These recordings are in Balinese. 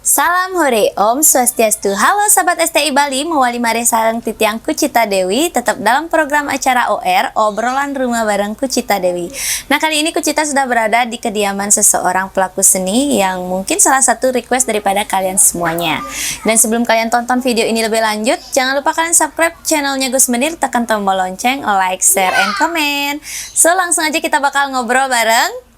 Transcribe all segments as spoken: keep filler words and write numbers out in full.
Salam hore, Om Swastiastu. Halo sahabat S T I Bali, mawali malih sareng titiang Kucita Dewi, tetap dalam program acara O R, Obrolan Rumah bareng Kucita Dewi. Nah, kali ini Kucita sudah berada di kediaman seseorang pelaku seni yang mungkin salah satu request daripada kalian semuanya. Dan sebelum kalian tonton video ini lebih lanjut, jangan lupa kalian subscribe channelnya Gus Menir, tekan tombol lonceng, like, share, and comment. So, langsung aja kita bakal ngobrol bareng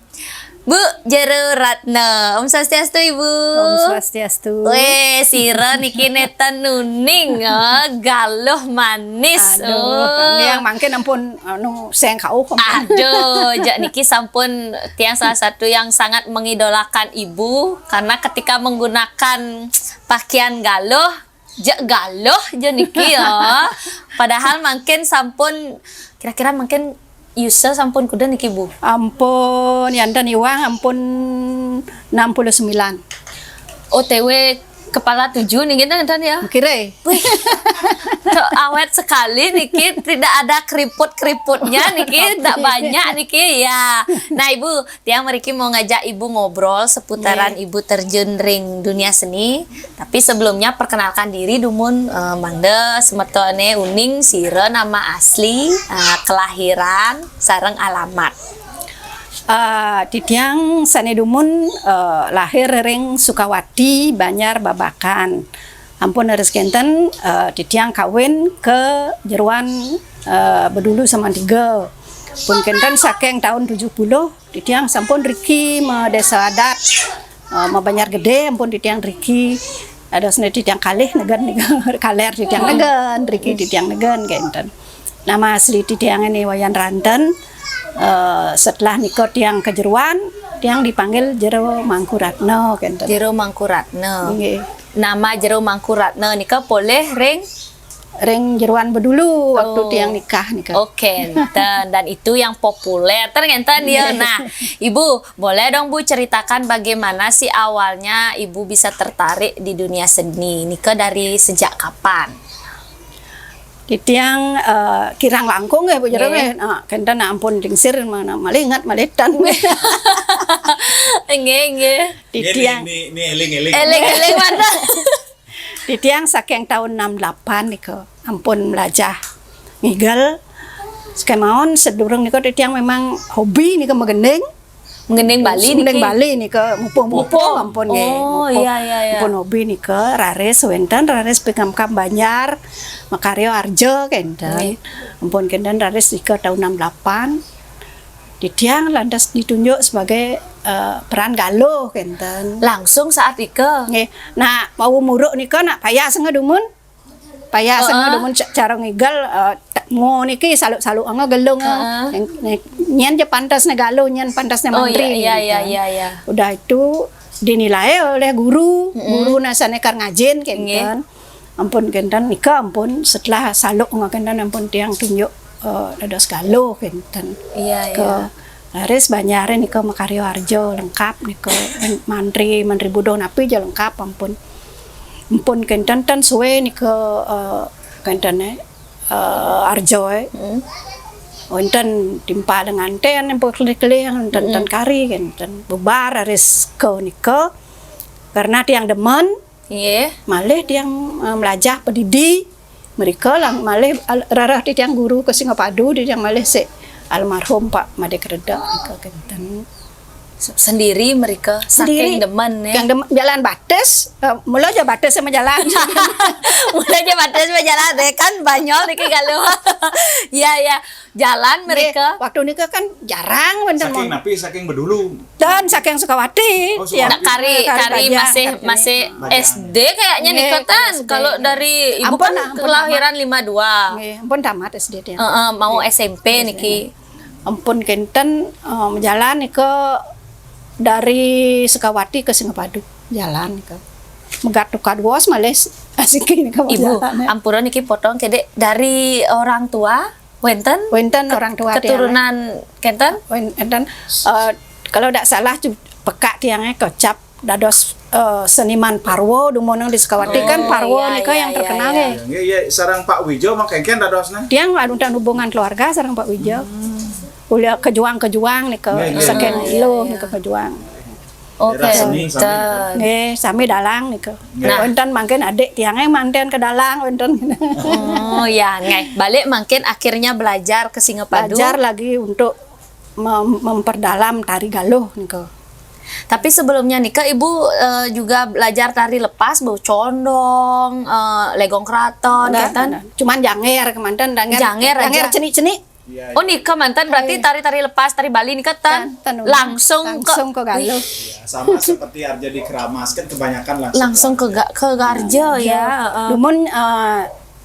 Bu Jero Ratna. Om Swastiastu, Ibu. Om Swastiastu. Weh, sira niki neta nuning, ah, galuh manis. Aduh, oh. Kami yang mangkin ampun, anu, sing kauh, ampun. Aduh, jak niki sampun tiang salah satu yang sangat mengidolakan Ibu karena ketika menggunakan pakaian galuh, jak galuh ja niki ya. Padahal mangkin sampun kira-kira mangkin usia sampun kuda niki, Bu? Ampun, yanten iwang ampun enam puluh sembilan. O T W kepala tujuh niki, yanten ya? Kira. Wih, kok awet sekali niki, tidak ada keriput-keriputnya niki, tidak banyak niki ya. Nah, Ibu, tiang mriki mau ngajak Ibu ngobrol seputaran Ibu terjun ring dunia seni. Tapi sebelumnya perkenalkan diri dumun, eh, mangda semetone uning sira nama asli, eh, kelahiran, sareng alamat. Ah, titiang sane dumun, eh, lahir ring Sukawati, Banjar Babakan. Ampun leres kenten, eh, titiang kawin ka jeroan, eh, Bedulu Samantiga. Pun kenten saking taun tujuh puluh, titiang sampun riki ma desa adat, eh, ma Banjar Gede, ampun titiang riki. Dadosne titiang kalih negen, kaler titiang negen, riki titiang negen, kenten. Nama asli titiang ini Wayan Ranten. Eh, setelah nika tiang kejeroan, tiang dipanggil Jero Mangkuratna, kenten. Jero Mangkuratna. Nggih. Nama Jero Mangkuratna nika polih ring? Ring jeroan Bedulu waktu tiang nikah nika. Oh, kenten. Dan itu yang populer, ter ngenten ya. Nggih. Nah, Ibu, boleh dong, Bu, ceritakan bagaimana sih awalnya Ibu bisa tertarik di dunia seni? Nika dari sejak kapan? Titiang, eh, kirang langkung ya, Bu Jero, nggih. Nggih. Nah, kenten ampun lingsir, mana, malih inget, malih tan. Nggih, nggih. Titiang. Ini, ini, ini eling-eling. Eling-eling mana? Titiang saking taun enam delapan nika, ampun melajah ngigel. Sekemaon sedurung nika titiang memang hobi nika magending. Magending Bali niki? Magending Bali nika, mupuh-mupuh. Mupuh. Ampun nggih, mupuh. Oh, iya, iya, iya. Ampun hobi nika, raris wenten, raris pikamkam Banjar, makarya arja kenten. Nggih. Ampun kenten raris nika taun enam delapan. Titiang lantas ditunjuk sebagai, eh, peran galuh kenten. Langsung saat nika? Nggih. Nah, wau muruk nika nak payah sanga dumun. Payah sanga dumun ca-, cara ngigel, eh, te-, mo niki saluk-saluk anga gelung. Heeh. Nyén ja pantes ne galuh, nyén pantes ne mantri. Oh, iya, iya, iya, iya. Udah itu dinilai oleh guru, guru nasane kar ngajin kenten. Nggih. Ampun kenten nika ampun setelah saluk anga kenten ampun tiang tunjuk, eh, dados galuh kenten. Iya, iya. Ke laris Banjar nika makarya arja lengkap nika, mantri, mantri buduh napi ja lengkap ampun. Ampun kenten ten suwe nika, eh, kenten, eh, eh, arja, eh. Hmm. Wenten timpal nganten ampun kelih-kelih, wenten ten kari, kenten bubar raris ke nika. Karena tiang demen, nggih. Malih tiang, eh, melajah pedidi. Mereka lang malih al-, rarah titiang guru ke Singapadu, titiang malih si almarhum Pak Made Keredak nika kenten. Se-, sendiri mereka, sendiri. Saking demen, ya. Yang demen, jalan batis, eh, mula ja batis sama jalan. Mula ja batis sama jalan, eh, kan banyol niki galuh. Ya, ya. Jalan nggih, mereka. Waktu nika kan jarang wenten. Saking mon- napi, saking Bedulu? Dan saking Sukawati. Oh, ya. Sukawati. Nak kari, kari kari Banjar, masih, kari masih Banjar. S D kayaknya nggih, nika tan. S D. Kalau dari Ibu ampun, kan ampun, kelahiran lima dua. Nggih, ampun tamat S D tiang. Heeh, mau nggih. S M P nggih, niki. Ampun kenten, eh, jalan nika dari Sukawati ke Singapadu. Jalan nika. Megat tukad wos malih asiki nika. Ibu, jalan, ya. Ampura niki potong kedek, dari orang tua Wenten? Wenten ket-, orang tua tiang. Keturunan kenten? Wen-, enten, eh, kalau dak salah cu-, pekak tiangnya kecap dados, eh, seniman Parwo dumuneng di Sukawati. Oh, kan Parwo iya, nika iya, yang iya, terkenal, iya. Ya. Nggih, iya, sareng Pak Wijo mah kengken dadosna. Tiang ada hubungan keluarga sareng Pak Wijo. Hmm. Ulia kejuang-kejuang nika, nggih, nggih. Saking, oh, iya, iluh iya. Nika kejuang. Oke. Daerah seni sami, kan? Nggih, sami dalang nika. Nggih. Nah. Wénten mangkin adik tiangé manten ke dalang wénten. Oh, ya, nggih. Balik mangkin akhirnya belajar ke Singapadu. Belajar lagi untuk mem-, memperdalam tari Galuh nika. Tapi sebelumnya nika Ibu, eh, juga belajar tari lepas, Bu, condong, eh, legong keraton, Enggak, keten? Enggak. Cuman janger kemanten, janger, janger, janger aja. Cenik-cenik. Iya, oh, iya. Nika manten berarti tari-tari lepas, tari Bali nika tan langsung ke, langsung ke Galuh. Iya, sama seperti Arja di Keramas kan kebanyakan langsung, langsung ke Arja. Ke ga-, ke Arja, ya, heeh. Dumun, eh,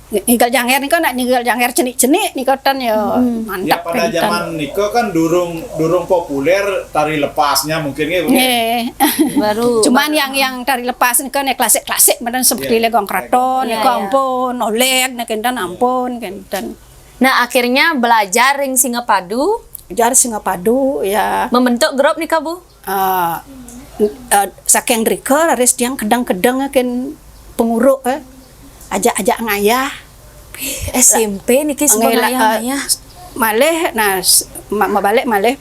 ngigal janger nika nak ngigal janger cenik-cenik nika tan ya mantap. Ya, pada zaman nika kan durung, durung populer tari lepasnya mungkin ya, Bu, ya? Nggih. Baru, cuman baru yang, yang tari lepas nika nih klasik-klasik manten seperti legong keraton nika ampun, oleg nika kenten ampun, kenten. Nah, akhirnya belajar ring Singapadu. Belajar Singapadu, ya. Membentuk grup nika, Bu? Eh, eh, saking drika raris tiang kedeng-kedeng kin penguruk, eh. Ajak-ajak ngayah. S M P niki suba ngayah, eh, ngayah. Malih, nah, s-, ma-, mabalik malih.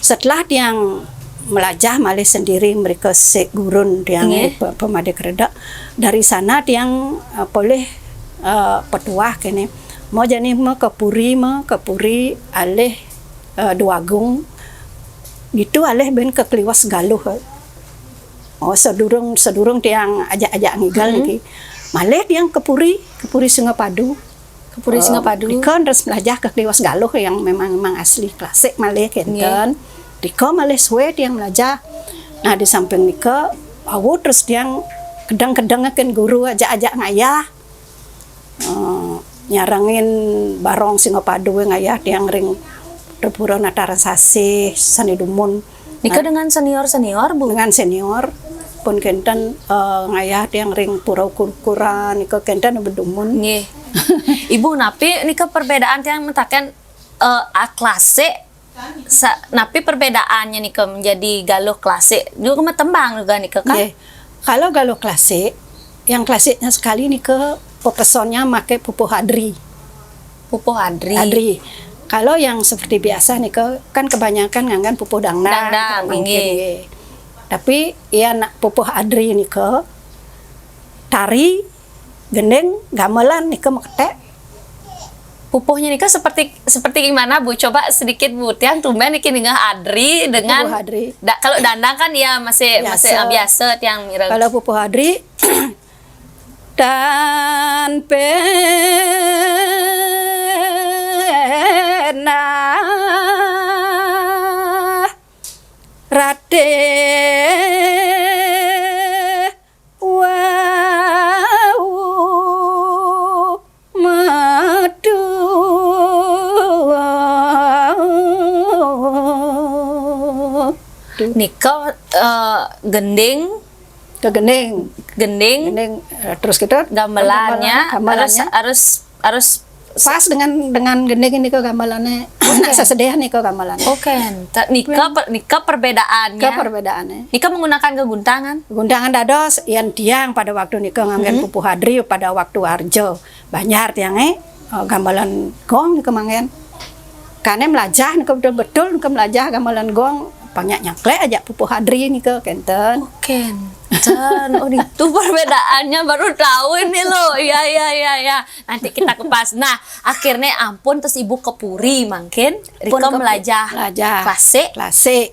Setelah tiang melajah malih sendiri mereka sik gurun tiang, nggih, pe-, pemadé keredak. Dari sana tiang, eh, polih, eh, petuah kéné. Mo jani mo ke puri, mo ke puri alih, eh, Dwagung. Gitu alih bin ke Kliwas Galuh. Oh, sedurung, sedurung tiang ajak-ajak ngigal niki. Malih tiang ke puri, ke puri Singapadu. Ke puri Singapadu. Eh, nika terus melajah ke Kliwas Galuh yang memang, memang asli klasik malih kenten. Nggih. Nika malih suwe tiang melajah. Nah, di samping nika, wau terus tiang kedeng-kedeng ken guru ajak-ajak ngayah. Eh, nyarengin barong Singapadu ngayah tiang ring Tripura Nataran Sasih, sane dumun. Nika dengan senior-senior, Bu? Dengan senior, pun kenten, eh, ngayah tiang ring pura ukur-ukuran, nika kenten bedumun. Nggih. Ibu, napi nika perbedaan tiang mentaken, eh, a klasik, sa-, napi perbedaannya nika menjadi galuh klasik? Juga matembang juga nika, kan? Nggih. Kalau galuh klasik, yang klasiknya sekali nika pepesonnya make pupuh adri. Pupuh adri. Adri. Kalau yang seperti biasa nika kan kebanyakan nganggen pupuh dangdang. Dangdang, mungkin, nggih. Nggih. Tapi ya nak pupuh adri nika tari, gending, gamelan nika maketek. Pupuhnya nika seperti, seperti gimana, Bu? Coba sedikit, Bu. Tiang tumben niki ningeh adri dengan pupuh adri. Da-, kalau dangdang kan ya masih, biasa, masih, ah, biasa tiang mireng. Kalau pupuh adri, tan penah ratih wau metu. Nika, eh, gending. Ke gending. Gending. Gending, eh, terus kita gamelannya, gamelan, gamelannya harus, harus, harus pas dengan, dengan gending nika gamelannya. Oke. Sesedih nika gamelan. Oke. Ta-, nika per-, nika perbedaannya. Nika perbedaannya. Nika menggunakan geguntangan. Geguntangan dados, yen tiang pada waktu nika nganggen pupuh adri pada waktu arja. Banjar tiangé, eh, gamelan gong nika manggen. Kane melajah nika betul-betul nika melajah gamelan gong, pang nyak nyangklek aja pupuh adri nika kenten. Oh, kenten. Oh, itu perbedaannya baru tahu ini loh. Iya, iya, iya, iya. Nanti kita kupas. Nah, akhirnya ampun terus Ibu ke puri mangkin, pun rika ke melajah, melajah klasik. Klasik.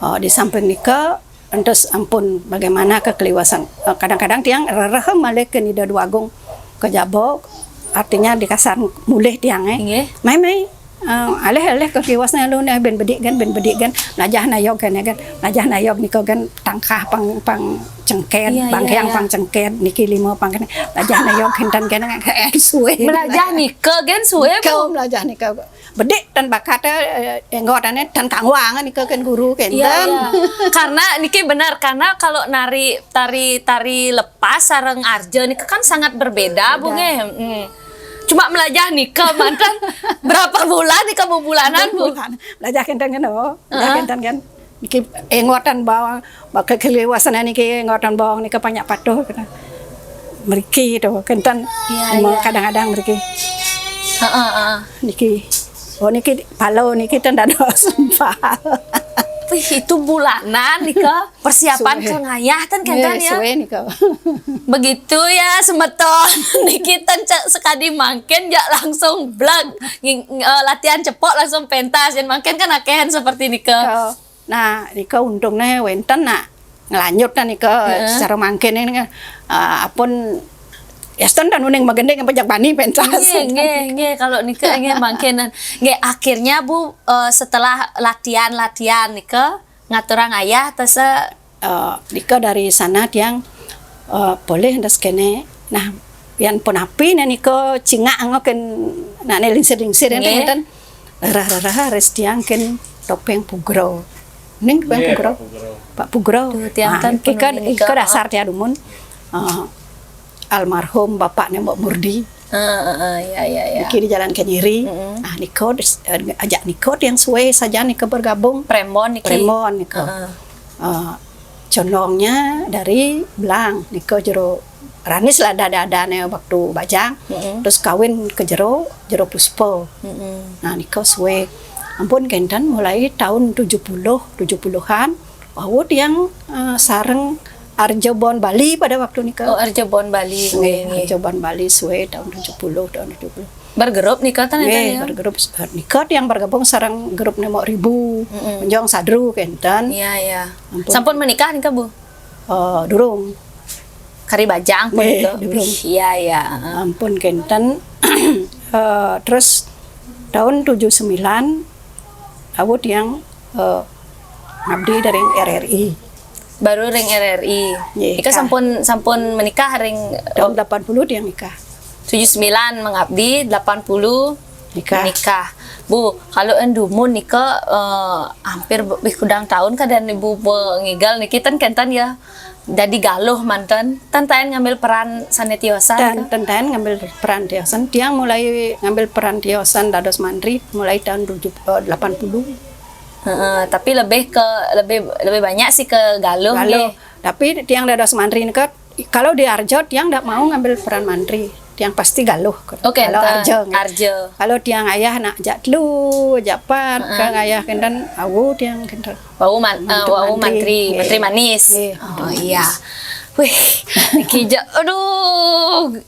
Oh, di samping nika entos ampun bagaimana kekeliwasan. Eh, kadang-kadang tiang rereh malih ke Ida Dwagung ke jaba, artinya di kasar mulih tiang, eh. Nggih. Mai, mai. Eh, alih-alih kekeliwasan lu nih ben bedik kan, ben bedik kan. Melajah nayog kan, kan. Melajah nayog nika kan tangkah pang, pang cengket, iya, bangkiang, iya, pang cengket, niki lima pang kan. Melajah nayog kenten kan, eh, suwe. Melajah nika kan suwe, nika, Bu? Melajah nika. Bedik tan bakat, eh, enggotane tan kangwang nika kan guru kenten. Iya, iya. Karena niki benar, karena kalau nari, tari, tari lepas sareng arja nika kan sangat berbeda, Bu, nggih. Beda. Mm. Cuma melajah nika manten berapa bulan nika bebulanan, Bu? Bulan. Melajah kenten kan, oh. Melajah kenten kan. Niki engotan bawang, bakal keliwasan niki engotan bawang nika banyak patuh kena. Mriki to, kenten. Iya, iya. Kadang-kadang mriki. Heeh, heeh. Niki. Oh, niki palo niki ten dados empal. Ih, itu bulanan nika persiapan Suwe. Kang Ayah ten Nggih, kenten ya. Suwe nika. Begitu ya semeton. Niki ten cek sekadi mangkin jak langsung blag. Nging- eh, latihan cepok langsung pentas. Yang mangkin kan akehan seperti nika. Oh, nah, nika untungnya wenten nak ngelanjut nah nika secara mangkin ini kan, eh, apun ya stand dan uning magending apa jak bani pentas. Nggih, nggih, nggih, kalau nika nggih mangkin. Nggih, akhirnya Bu, eh, setelah latihan-latihan nika ngaturang Ayah tese Eh, nika dari sana tiang, eh, boleh ndas kene. Nah, yang pun api nah nika cingak ngoken nak ne lingsir-lingsir yang Nggih. Rerah-rerah res tiang ken topeng pugro. Ning topeng Nggih, pugro. Pak Pugro. Pak Pugro. Duh, tiang Nah, kan ika penuh ika nika. Dasar tiang dumun. Eh, almarhum bapaknya Mbok Murdi. Heeh, heeh, ya, ya, ya. Niki di Jalan Kenyiri. Nah, nika des- eh, ajak nika tiang suwe saja nika bergabung. Premon niki. Premon nika. Heeh. Eh, condongnya dari Belang nika jero Ranis lah dada-dadane waktu bajang. Terus kawin ke jero, jero Puspa. Nah, nika suwe. Ampun kenten mulai tahun tujuh puluh, tujuh puluhan. Wau tiang, eh, sareng Arjo Bon Bali pada waktu nika. Oh, Arjo Bon Bali. Nggih, Arjo Bon Bali suwe tahun tujuh puluh, tahun tujuh puluh. Bergrup nika ten Nggih, ya. Bergrup nika tiang bergabung sareng grup Nemok Ribu. Menjong Sadru kenten. Iya, iya. Ampun. Sampun menikah nika, Bu? Eh, durung. Kari bajang pun Nggih, itu. durung. Iya, iya. Ampun kenten. Eh, terus tahun tujuh sembilan awut yang, eh, ngabdi dari R R I. Baru ring R R I. Nggih, Nika kah. Sampun sampun menikah ring Tahun delapan puluh tiang nikah. Tujuh sembilan mengabdi, delapan puluh Nikah. Nikah. Bu, kalau endumun nika, eh, hampir lebih kudang tahun kada Ibu ngigal niki ten kenten ya. Jadi galuh manten, ten taen ngambil peran sane tiosan Dan nika? Ten taen ngambil peran tiosan. Tiang mulai ngambil peran tiosan dados mantri mulai tahun tujuh, eh, delapan puluh. Heeh, tapi lebih ke lebih lebih banyak sih ke galuh Lalu, nggih. Tapi tiang dados mantri nika, kalau di Arjo tiang ndak mau ngambil peran mantri. Tiang pasti galuh. Oke, Kalau enten. Arjo, nggih. Arjo. Kalau tiang ayah nak jak telu, jak pat, Kang Ayah kenten, awu tiang kenten. Wau man, eh, Untuk wau mantri. Mantri, Mantri Manis. Nggih, Oh iya. Wih, Ki Ja-, aduh,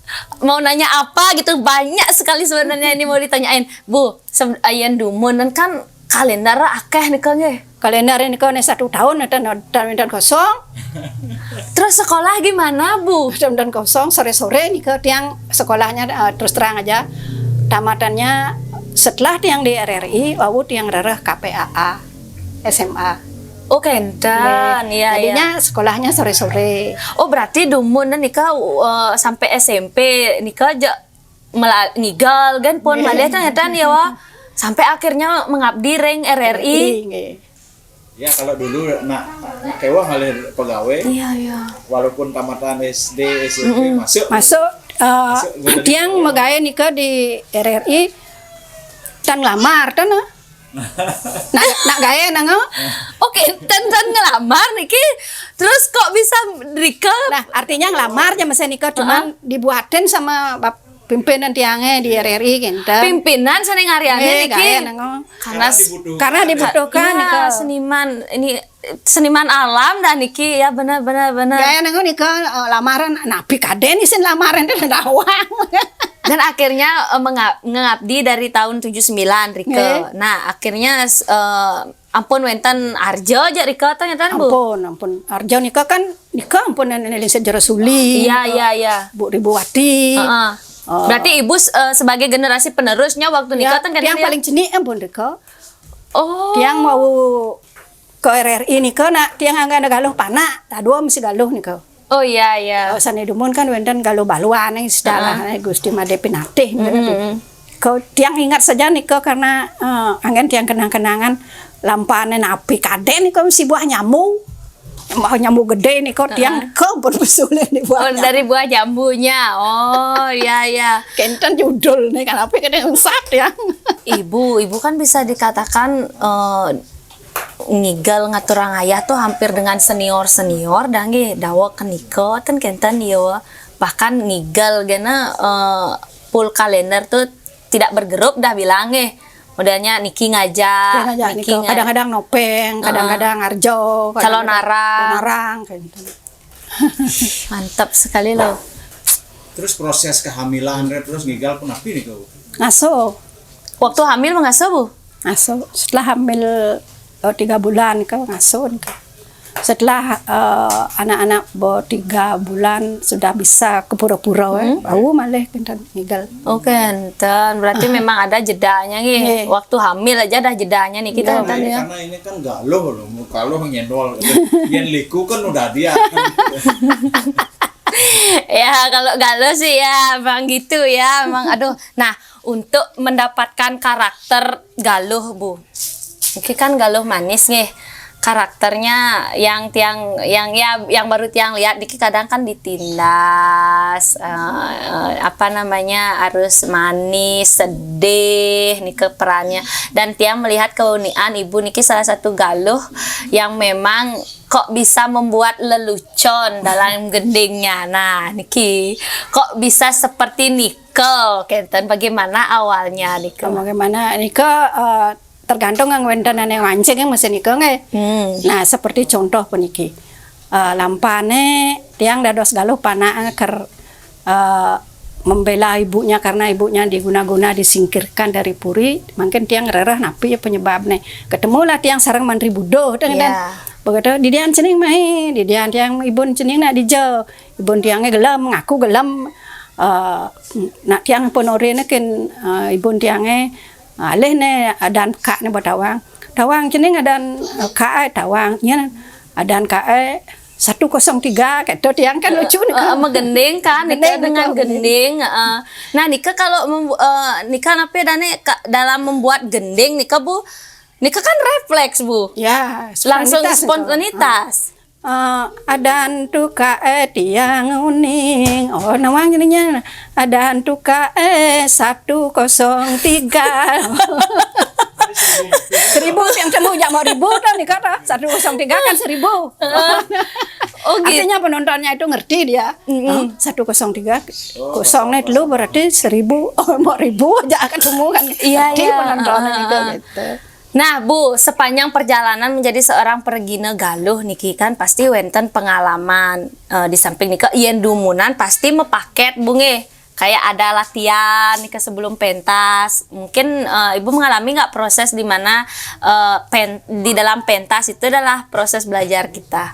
mau nanya apa gitu, banyak sekali sebenarnya ini mau ditanyain. Bu, se- ayen dumun kan kalender akeh nika nggih. Kalender ini kau satu tahun ada dan dan kosong. Terus sekolah gimana, Bu? Dan dan kosong sore-sore nih ke tiang sekolahnya, eh, terus terang aja tamatannya setelah tiang di R R I, wau tiang rereh K P A A, S M A. Oh, kenten, ya, ya. Jadinya sekolahnya sore-sore. Oh, berarti dumun nika, eh, sampai S M P nika ja mela- ngigal kan pun malih teh edan ya, Wa. Sampai akhirnya mengabdi ring R R I. Nggih. Ya kalau dulu nak nak kewa ngalih pegawai, Iya, iya. walaupun tamatan S D, S M P masuk. Masuk, eh, tiang megawe nika di R R I tan lamar tan, eh. Nak nak gawe nang, eh. Oke, ten ten ngelamar niki. Terus kok bisa rika? Nah, artinya ngelamar aja mesen nika cuman dibuatin sama bap- pimpinan tiangnya di R R I kenten. Pimpinan sane ngariane Eh, niki. Gawe nang, eh. Karena s- Dibutuhkan. Karena dibutuhkan Iya, nika. Seniman ini seniman alam dah niki ya, benar benar benar. Gaya nang nika, eh, lamaran napi kaden isin lamaran teh dawang. Dan akhirnya, eh, menga- mengabdi dari tahun tujuh sembilan rika. Nggih. Nah, akhirnya, eh, ampun wenten Arjo aja rika teh ngeten, Bu. Ampun, ampun. Arjo nika kan nika ampun nenek lingsir jero suli. Iya, iya, iya. Bu Ribuwati. Heeh. Oh. Berarti Ibu, eh, sebagai generasi penerusnya waktu Ya, nika ten kan tiang ya? Paling cenik ampun nika. Oh. Tiang mau ke R R I nika nak tiang angga galuh panak, tadua mesti galuh nika. Oh iya, iya. Oh, sane dumun kan wenten galuh baluan nih sedalah, eh, Gusti Made Pinatih. Kau tiang ingat saja nika karena, eh, anggen tiang kenang-kenangan lampane napi kaden nika mesti buah nyambu. Buah nyambu gede nika tiang kebun besulin di Oh, buah nyambu. Dari buah jambunya. Oh, iya, iya. Kenten judul nih kan apa kena sat ya. Ibu, ibu kan bisa dikatakan, eh, ngigal ngaturang ayah tuh hampir dengan senior-senior dah nggih, dawa kenika ten kenten ya. Bahkan ngigal gena, eh, full kalender tuh tidak bergerup dah bilang nggih. Modelnya niki ngajak, Kadang-kadang nopeng, kadang-kadang arjo, calon arang. Kayak gitu. Mantap sekali loh. Terus proses kehamilan, terus ngigal pun napi nih kau? Ngaso. Waktu hamil mengasuh, Bu? Ngaso. Setelah hamil oh, tiga bulan ke ngaso nih. Setelah eh, anak-anak bo tiga bulan sudah bisa ke pura-pura, eh, bau malih kinten ngigal. Oh, kenten. Berarti memang ada jedanya nih. Waktu hamil aja ada jedanya nih kita. Karena ini kan galuh loh, galuh nyendol. Yang liku kan udah dia. Ya, kalau galuh sih ya emang gitu ya, emang aduh. Nah, untuk mendapatkan karakter galuh, Bu. Oke kan galuh manis nih. Karakternya yang tiang yang ya yang baru tiang lihat dikit kadang kan ditindas eh, apa namanya harus manis, sedih nih ke perannya dan tiang melihat keunikan ibu niki salah satu galuh yang memang kok bisa membuat lelucon dalam gendingnya. Nah, niki kok bisa seperti nike kenten bagaimana awalnya nike? Bagaimana nike uh, tergantung yang wenten ane mancing yang mesin nike nggih. Hmm. Nah, seperti contoh puniki. Uh, lampane tiang dados galuh panak ker uh, membela ibunya karena ibunya diguna-guna disingkirkan dari puri, mungkin tiang rereh napi penyebabnya. Ketemulah tiang sareng Mantri Budo dengan yeah. Begitu didian cening mai, didian tiang ibun cening nak dija. Ibun tiangnya gelem, ngaku gelem. Uh, nak tiang pun orine kin uh, ibun tiangnya alih ne adan kak ne batawang. Tawang cening adan uh, kak ai tawang. Nya adan kak ai satu kosong tiga kata tiang kan lucu nih kan. Uh, gending kan gending, dengan gending. Uh, nah nika kalau uh, nika apa dane dalam membuat gending nika Bu, nika kan refleks Bu. Ya, langsung spontanitas. Uh, adan tu kae tiang uning. Oh, nawang jadinya adan tu kae satu kosong tiga. Seribu yang temu jak mau ribu tu nih kata satu kosong tiga kan seribu. Oh, gitu. Artinya penontonnya itu ngerti dia. Satu kosong tiga kosong nih dulu berarti seribu. Oh, mau ribu aja akan semua kan. Iya, iya. Penontonnya itu gitu. Nah, Bu, sepanjang perjalanan menjadi seorang pergina galuh niki kan pasti wenten pengalaman uh, di samping nika yen dumunan pasti mepaket Bu nggih. Kayak ada latihan nika sebelum pentas. Mungkin uh, Ibu mengalami nggak proses di mana uh, pen, di dalam pentas itu adalah proses belajar kita.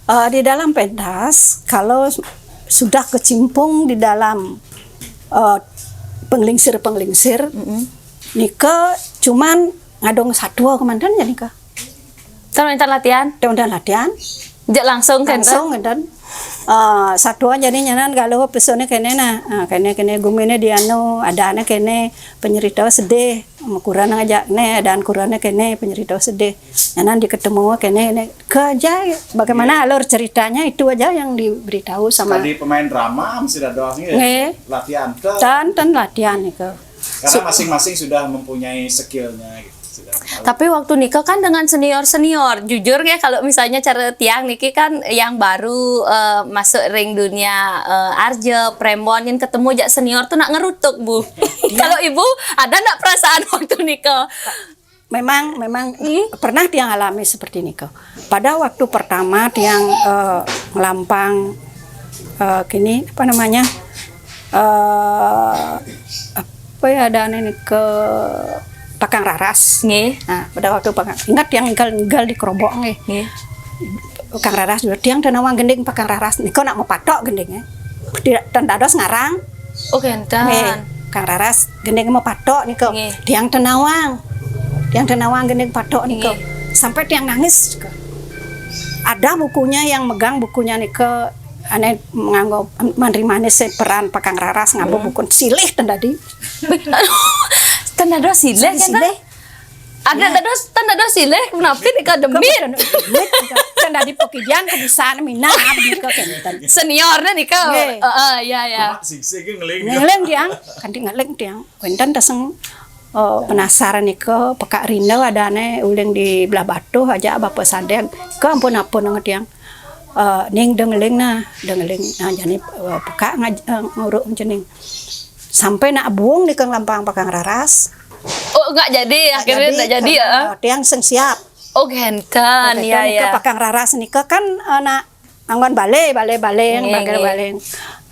Uh, di dalam pentas kalau sudah kecimpung di dalam uh, penglingsir-penglingsir mm -hmm. Nika cuman ngadong satua kemanten ya nika. Tahu intan latihan? Tahu intan latihan. Jek langsung kan? Langsung kan. Uh, satua jadi nyanan galuh pesone kene nah. Uh, kene kene gumine di anu adane kene penyerita sedih. Kurang aja ne dan kurangnya kene penyerita sedih. Nyanan diketemu kene ne kerja bagaimana yeah. Alur ceritanya itu aja yang diberitahu sama. Tadi pemain drama masih ada doang ya. Latihan ke. Tan tan latihan itu. Karena masing-masing sudah mempunyai skillnya gitu. Tapi waktu nikah kan dengan senior-senior, jujur ya kalau misalnya cara tiang niki kan yang baru uh, masuk ring dunia uh, arja, premon yang ketemu jak senior tuh nak ngerutuk Bu. Kalau ibu ada ndak perasaan waktu nikah? Memang memang hmm? Pernah tiang alami seperti nikah. Pada waktu pertama tiang uh, ngelampang uh, kini apa namanya uh, apa ya ada nih ke Pakang Raras. Nggih. Nah, pada waktu Pakang ingat yang tinggal tinggal di Kerobok nggih. Nggih. Pakang Raras juga tiang dan awang gending Pakang Raras niko nak mau patok gendingnya. Tidak tanda dos ngarang. Oh, kenten. Nggih. Kang Raras gending mau patok niko. Nggih. Tiang tenawang. Tiang tenawang gending patok niko. Nggih. Sampai tiang nangis juga. Ada bukunya yang megang bukunya niko ane nganggo Mantri Manis peran Pakang Raras nganggo hmm. Buku silih tendadi. Tendado silih kan? Silih. Ada tendado tendado silih menapi nika demit. Tendadi pekidian kebisan minat abdi ke kenten. Senior nih nika. Heeh, ya ya. Ngeleng tiang, kanti ngeleng tiang. Wenten taseng Oh, penasaran nika pekak rindu adane uling di belah batuh aja bapa sadeng ke ampun-ampun nang tiang. Uh, ning dengeling nah, dengeling nah jani uh, pekak ngaj, uh, nguruk cening. Sampai nak buung nika ngelampang Pakang Raras. Oh, nggak jadi, akhirnya nggak jadi, ya. Tiang sing siap. Oh, genten, ya, ya. Pakang raras nika kan, eh, nak anggon balé, balé, balé, nggih, balé, nggih.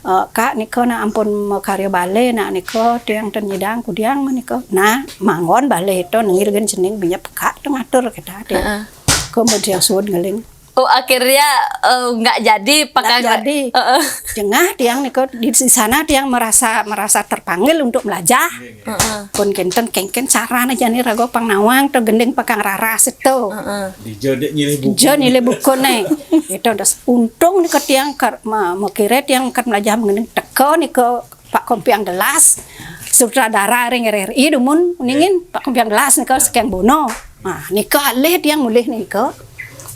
Eh, Kak, nika nak ampun makarya balé, nak nika tiang ten nyidang kudiang nika. Nah, manggon balé to nenggil gén cening binyep Kak to ngatur kita tiang. Heeh. Kemudian suud ngeling. Oh, akhirnya, eh, nggak jadi, pakang. Nggak jadi. Heeh. Jengah tiang nika di, di sana tiang merasa, merasa terpanggil untuk melajah. Heeh. Pun kénten kéngkén carana jani raga pang nawang to gending pakang raras to. Heeh. Dija dék nyilih buku. Dija nyilih buku né. Itu terus untung nika tiang kar-, ma-, makiré tiang kar melajah gending teka nika Pak Kompiang Gelas, sutradara ring R R I dumun, uningin Pak Kompiang Gelas nika saking Bono. Nah, nika alih tiang mulih nika.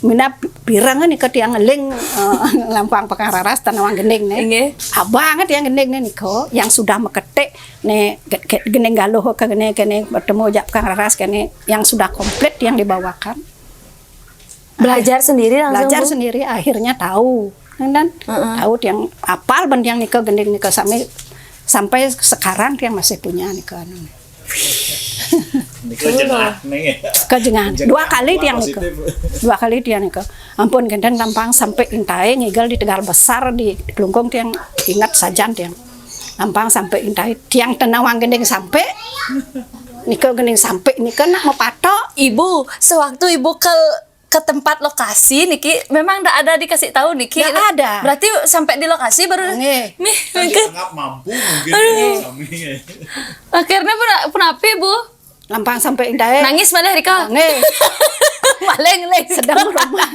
Minab pireng nika tiang ngeling, eh, lampang pakang raras tan nawang gending né. Nggih. Abang tiang gending né nika yang sudah maketik né ge-, ge-, gending galuh ka kéné, kéné bertemu jak pakang raras kéné yang sudah komplit yang dibawakan. Belajar sendiri langsung, belajar Bu? Sendiri, akhirnya tahu. Kan, heeh, tahu tiang apal ban tiang nika gending nika sampai, sampai sekarang tiang masih punya nika anu. Nika jengah, Néng, ya? Nika jengah. Jengah. Dua kali tiang nika. Positif. Dua kali tiang nika. Ampun, kénten lampang sampai intai ngigel di Tegal Besar di Klungkung tiang ingat sajan tiang. Lampang sampai intai tiang ten nawang gending sampai. Nika gending sampai nika nak mapatok. Ibu, sewaktu Ibu ke ke tempat lokasi niki memang ndak ada dikasih tahu niki. Ndak ada. Berarti sampai di lokasi baru, nggih, mih, nggih. Anggap mampu mungkin. Aduh. Ya, sami. Akhirnya pun, pun api, Bu? Lampang sampai intai. Nangis malah, Rika? Nggih. Maling, leng. Sedang roman.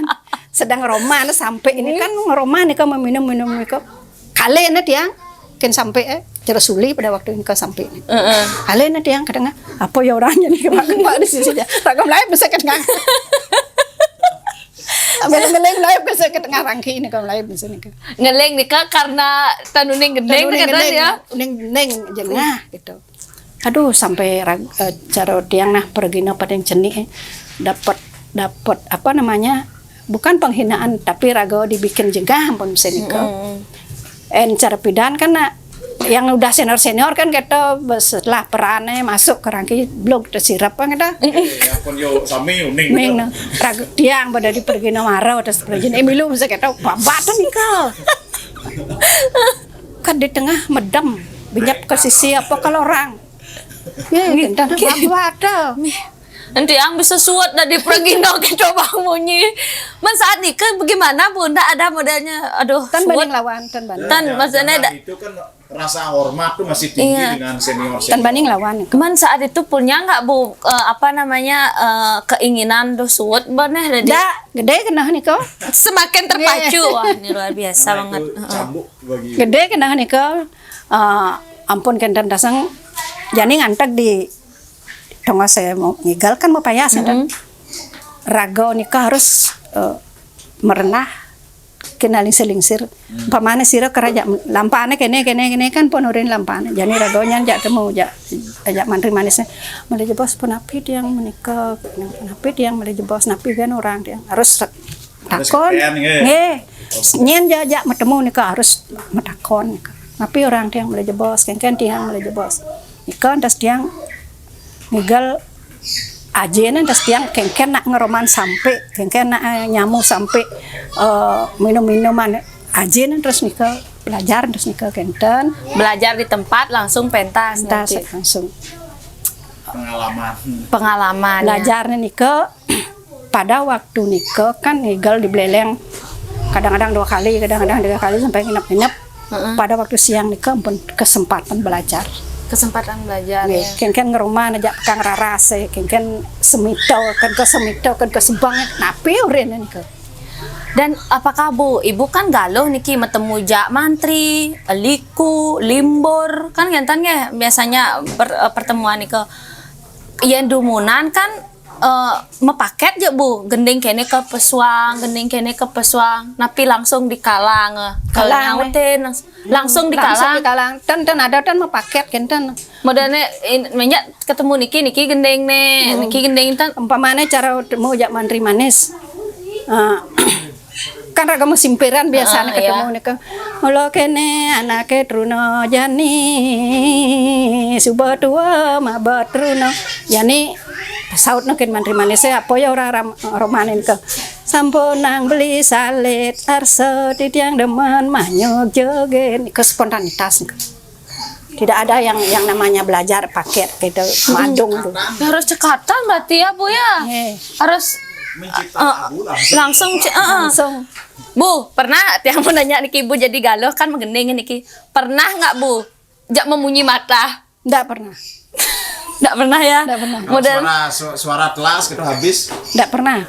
Sedang roman sampai ini kan ngeroman nih, kan meminum-minum nih, kok. Kalih na tiang, kén sampai, eh, cara suli pada waktu nika sampai né. Heeh. Kalih na tiang kadang, apa ya orangnya nih, kebak-kebak di sisi dia. Raga melayu bisa kadang. Sambil ngeling melayu bisa kadang rangki ini, kalau melayu bisa nih. Ngeling nika karena tanuning gending, tanuning gending, ya. Uning gending, jengah gitu. Aduh, sampai rag-, eh, cara tiang nah pergina paling cenik, eh. Dapat, dapat, apa namanya, bukan penghinaan, tapi raga dibikin jengah ampun mesin nika. Mm-mm. En cara pidan kan, nak, yang udah senior-senior kan kita setelah perannya masuk ke rangki blog tersirap kan kita. Mm-mm. Eh, ampun yo sami uning. Ning, gitu. Nah, raga tiang pada di pergina mara terus pergina milu mesti kita babat nika. Kan di tengah medem, binyap ke sisi apa kalau orang. Ya, nggih, kita nggih. Apa ada? Mih. Enti ang bisa suud dadi pragina kita bang munyi. Man saat nika bagaimana, Bu? Ndak ada modelnya, aduh, tan suud. Banding lawan, tan banding. Tan, ya, maksudnya zaman da- itu kan rasa hormat tuh masih tinggi, iya, dengan senior-senior. Tan banding lawan. Man saat itu punya nggak, Bu, eh, apa namanya, eh, keinginan tuh suud, baneh, dadi ndak, gedé keneh nika. Semakin terpacu. Nggih. Wah, ini luar biasa banget. Nah, itu heeh. Cambuk bagi. Gedé keneh nika. Eh, ampun kénten dasang jani nganteg di tongos saya mau ngigal kan mau payas kénten. Mm-mm. Raga nika harus, eh, merenah kena lingsir-lingsir. Hmm. Umpamane sira keraja lampane kéné, kéné, kéné kan ponurin lampane. Jani raga nyan jak temu, jak, jak mantri manisnya. Malih jebos punapi tiang menika, punapi tiang malih jebos napi kan orang tiang. Harus re-, harus takon. Ngepen, nggih. Nggih. Nyén jak, jak metemu nika harus metakon nika. Napi orang tiang malih jebos, kéngkén tiang malih jebos. Nika entas tiang ngigal ajéné entas tiang kéngkén nak ngeroman sampai, kéngkén nak, eh, nyamu sampai, eh, minum-minuman ajéné terus nika belajar terus nika kénten. Belajar di tempat langsung pentas. Pentas nanti. Langsung. Pengalaman. Pengalaman, ya. Belajarnya nika pada waktu nika kan ngigal di Beleleng. Kadang-kadang dua kali, kadang-kadang tiga kali sampai nginep-nginep. Heeh. Pada waktu siang nika ampun kesempatan belajar. Kesempatan belajar, nggih, ya. Kéngkén ngerumah aja kang raras, eh, kéngkén semito, kan ke semito, kan ke sebang, napi urin nika. Dan apakah Bu, Ibu kan galuh niki metemu jak mantri, liku, limbur, kan ngenten nggih biasanya per-, eh, pertemuan nika. Yén dumunan kan, eh, mepaket ja, Bu, gending kéné ke pesuang, gending kéné ke pesuang, napi langsung dikalang, eh, kalang, eh. Nyautin, langs-, langsung dikalang. Langsung dikalang. Ten, ten ada ten mepaket kénten. Modelné in-, menyak ketemu niki, niki gending né, hmm, niki gending ten. Umpamane cara temu jak mantri manis. Eh, kan raga masimpiran biasane. Ah, iya. Ketemu nika. Mula kene anake truna jani, suba tua maba truna. Yani sautna ken mantri manise apa ya ora ram-, romane nika. Sampunang beli salit arsa titiang demen manyuk joget. Nika spontanitas nika. Tidak ada yang yang namanya belajar paket gitu, madung tuh. Ya, harus cekatan berarti ya, Bu, ya? Nggih. Harus, eh, langsung ce-, eh, eh. Langsung. Bu, pernah tiang mau nanya niki, Bu, jadi galuh kan menggending niki. Pernah nggak, Bu, jak memunyi mata? Ndak pernah. Ndak pernah ya? Ndak pernah. Kalau model suara, su-, suara telas gitu habis? Ndak pernah.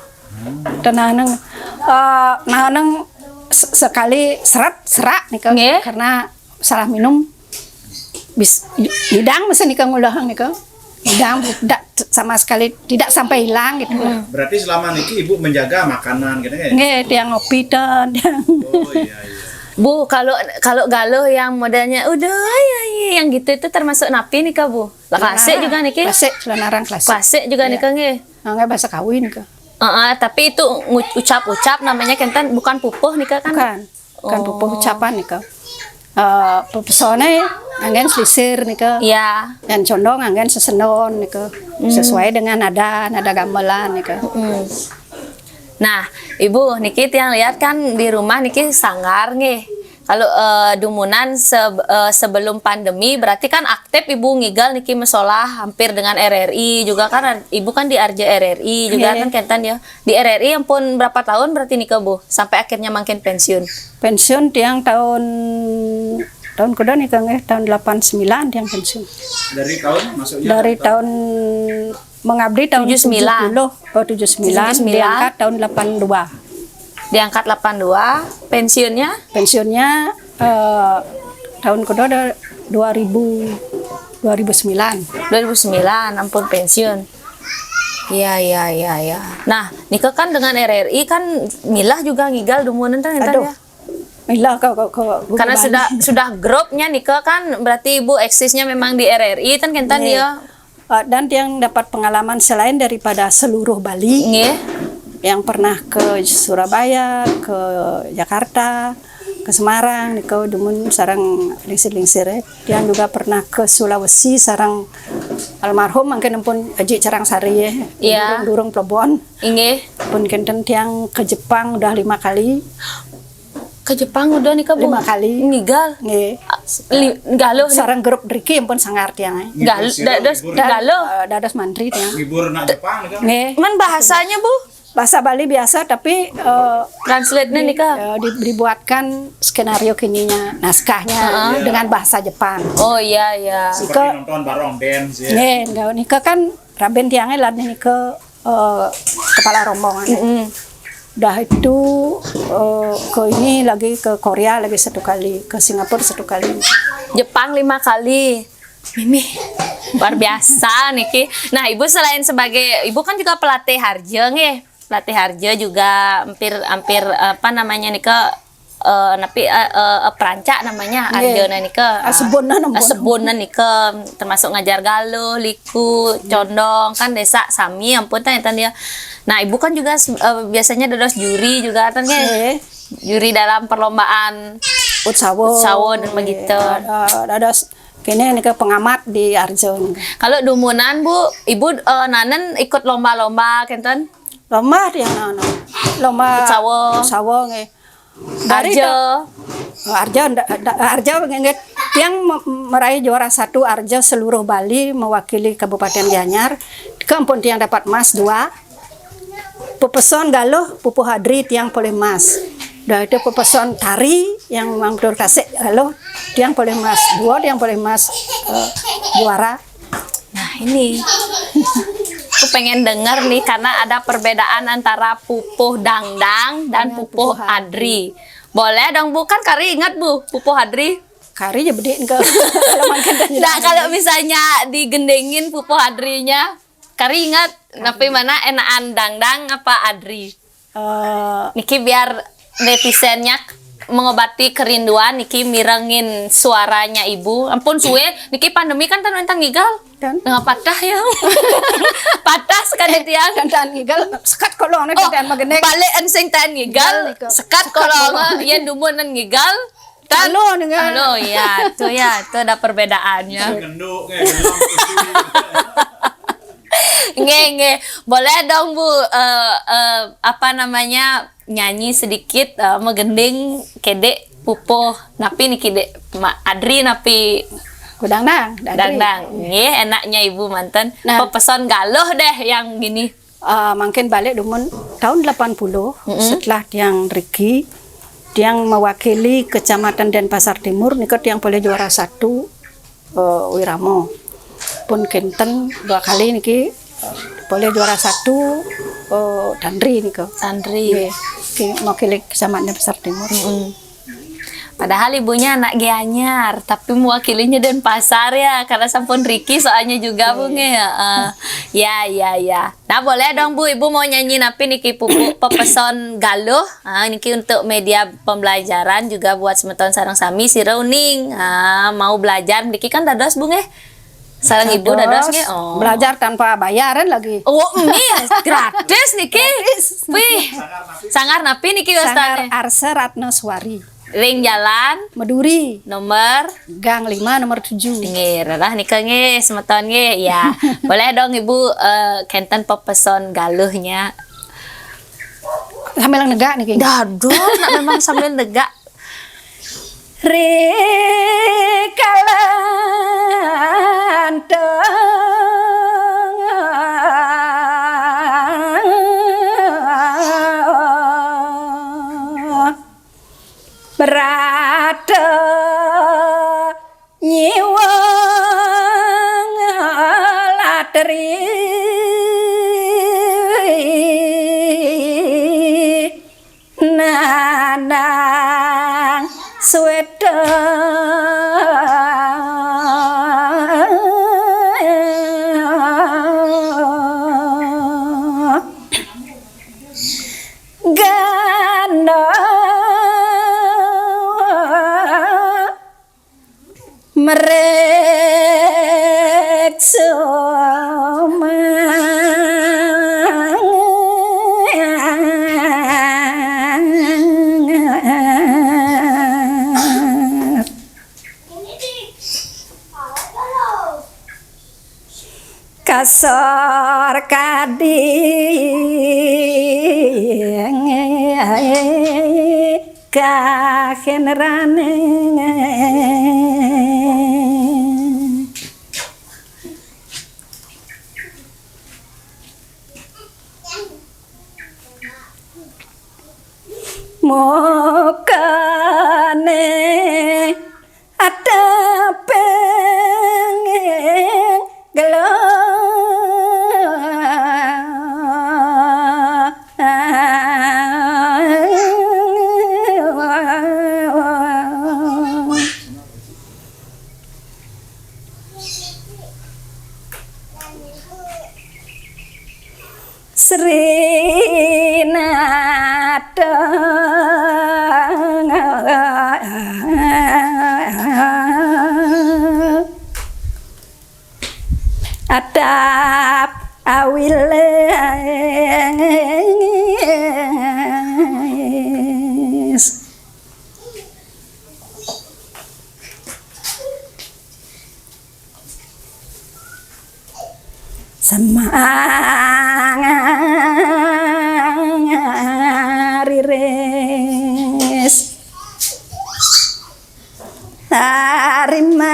Tenaneng, eh, naneng se-, sekali seret, serak nika. Nggih. Karena salah minum bis, hidang mesti nika ngulahang nika. Hidang tidak sama sekali tidak sampai hilang gitu. Hmm. Berarti selama niki Ibu menjaga makanan gitu ya? Nggih, tiang ngopi ten, tiang. Oh, iya, iya. Bu, kalau, kalau galuh yang modelnya udah ya, ya, yang gitu itu termasuk napi nika, Bu? Lah, klasik juga niki. Klasik, celana arang klasik. Klasik juga nika nggih. Nggih, bahasa kawin ke. Heeh, tapi itu ngu-, ucap-ucap namanya kenten bukan pupuh nika kan? Bukan. Bukan pupuh, ucapan nika. Eh, pepesone anggen selisir nika. Iya. Dan condong anggen sesenon nika. Hmm. Sesuai dengan nada, nada gamelan nika. Mm-mm. Nah, Ibu, niki tiang lihat kan di rumah niki sanggar nggih. Kalau, eh, dumunan se-, eh, sebelum pandemi berarti kan aktif Ibu ngigel niki mesolah hampir dengan R R I juga kan ad-, Ibu kan di Arja R R I juga kan kenten ya. Di R R I ampun berapa tahun berarti nika, Bu? Sampai akhirnya mangkin pensiun. Pensiun tiang tahun, tahun kuda nika nggih, tahun delapan sembilan tiang pensiun. Dari tahun masuknya? Dari tahun mengabdi tahun tujuh puluh, oh, tujuh sembilan, diangkat tahun delapan dua. Diangkat delapan dua, pensiunnya? Pensiunnya, eh, tahun kedua ada dua ribu, dua ribu sembilan. Dua ribu sembilan, ampun pensiun. Iya, iya, iya, iya. Nah, nika kan dengan R R I kan milah juga ngigal dumunan kan, ya? Milah ke, ke, ke karena sudah, sudah grupnya nika kan berarti Ibu eksisnya memang di R R I kan kenten ya. Eh, dan yang dapat pengalaman selain daripada seluruh Bali, nggih, yang pernah ke Surabaya, ke Jakarta, ke Semarang, nika dumun sareng lingsir-lingsir, eh. Yang juga pernah ke Sulawesi sareng almarhum mangkin ampun Aji Carang Sari, eh. Iya. Durung, durung plebon. Inggih. Pun kenten tiang ke Jepang udah lima kali. Ke Jepang udah nika, Bu? Lima kali. Ngigal? Nggih. Li-, galuh nih. Sareng grup driki ampun sanggar tiang, eh. Gal-, dados galuh. Eh, dados mantri tiang. Ngibur nak Jepang nika? Nggih. Man bahasanya, Bu? Bahasa Bali biasa, tapi, eh, translate-nya nika? Eh, di-, dibuatkan skenario kininya, naskahnya dengan bahasa Jepang. Oh, iya, iya. Seperti nonton barong dance, ya. Nggih, nika kan raben tiangnya lah nika eh, kepala rombongan. Mm-mm. Udah itu, eh, ke ini lagi, ke Korea lagi satu kali, ke Singapura satu kali. Jepang lima kali. Mimi, luar biasa niki. Nah, Ibu selain sebagai, Ibu kan juga pelatih harja nggih. Pelatih harja juga hampir, hampir, apa namanya nika, eh, napi, eh, eh, eh, perancak namanya, nggih, arjana nika. Asebunna nempun. Asebunna nika, termasuk ngajar galuh, liku, condong, kan desa sami ampun tah enten ya. Nah, Ibu kan juga se-, eh, biasanya dados juri juga kan, nggih? Nggih. Juri dalam perlombaan Utsawa. Utsawa dan begitu. Eh, dados kene nika pengamat di arja. Kalau dumunan, Bu, Ibu, eh, nanen ikut lomba-lomba kenten? Lomba tiang nanen. Lomba Utsawa. Utsawa nggih. Dari arja. Ta-, oh, arja, nda-, nda-, arja nggih, tiang me-, meraih juara satu arja seluruh Bali mewakili Kabupaten Gianyar. Nika ampun tiang dapat emas dua. Pepeson galuh, pupuh adri tiang polih emas. Udah itu pepeson tari yang Mang Betul Kasik galuh tiang polih emas. Dua tiang polih emas, eh, juara. Nah, ini. Aku pengen denger nih, karena ada perbedaan antara pupuh dangdang dan pupuh adri. Boleh dong, Bu? Kan Kari ingat, Bu, pupuh adri? Kari ya bede enggak. Kalau makan dan nggak, kalau misalnya digendengin pupuh adrinya, Kari ingat, napi mana enakan dangdang apa adri? Eh, niki biar netizennya mengobati kerinduan niki mirengin suaranya Ibu. Ampun suwe, niki pandemi kan tan wénten ngigal. Nah, patah ya. Patah sekali tiang. Dan taén ngigal, sekat kolong nih, oh, taén magendék. Balik ensing taén ngigal, ngigal nih, sekat kolong, yén dumun nén ngigal. Taén, halo, ngigal. Halo, ya, tuh ya, tuh ada perbedaannya. Ngenduk, kayak ngenduk. Nggih, nggih. Boleh dong, Bu, eh, eh, apa namanya, nyanyi sedikit, eh, magending kedék pupuh. Napi niki, Dék? Ma-, Adri napi? Ku dangdang, Adri. Dangdang. Nggih, enaknya Ibu manten. Nah. Pepeson Galuh deh yang gini. Eh, mangkin balik dumun tahun delapan puluh, setelah tiang riki, tiang mewakili Kecamatan Denpasar Timur, nika tiang polih juara satu, eh, wirama. Pun kénten dua kali niki, eh, polih juara satu, eh, Tanri nika. Tanri. Nggih, ki-, mewakili Kecamatan Denpasar Timur. Mm-mm. Padahal ibunya anak Gianyar, tapi mewakilinya Denpasar ya, karena sampun riki soalnya juga, Bu, nggih, heeh. Ya, ya, ya. Nah, boleh dong, Bu, Ibu mau nyanyi napi niki, pupuh, pepeson Galuh. Ah, niki untuk media pembelajaran juga buat semeton sareng sami, sira uning. Ah, mau belajar niki kan dados, Bu, nggih? Sareng Ibu dados nggih? Oh. Belajar tanpa bayaran lagi. Oh, nggih, gratis niki. Gratis. Wih, sanggar napi niki, Sanggar wastané? Arsa Ratnaswari. Ring Jalan Meduri. Nomor? Gang lima, nomor tujuh. Nggih, rerah nika nggih, semeton nggih. Ya, boleh dong Ibu, eh, kénten pepeson Galuhnya. Sambil negak niki. Dados, nak memang sambil negak. Ri kalanteng brata nyiwang latri. Nanang swéta ganda mreksa mang. Kasor kadi kahenrane. Mokane atepeng gelo. Sri Natang. Atap awilis. Semangariris. Tarimang.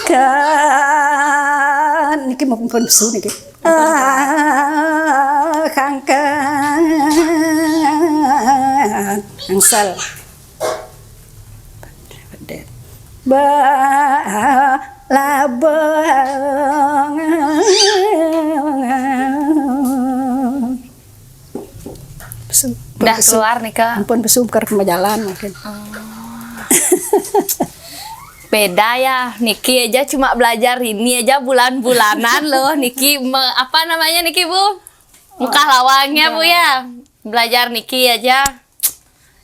Kan niki mumpun pesu niki. Ah, kangkan. Angsal. Ba labang. Pesu-, dah pesu-, keluar nih, Kak. Ampun, pesu karep majalan mungkin. Oh. Beda ya, niki aja cuma belajar ini aja bulan-bulanan loh. Niki me- apa namanya niki, Bu? Mukah lawangnya, Bu, ya. Belajar niki aja.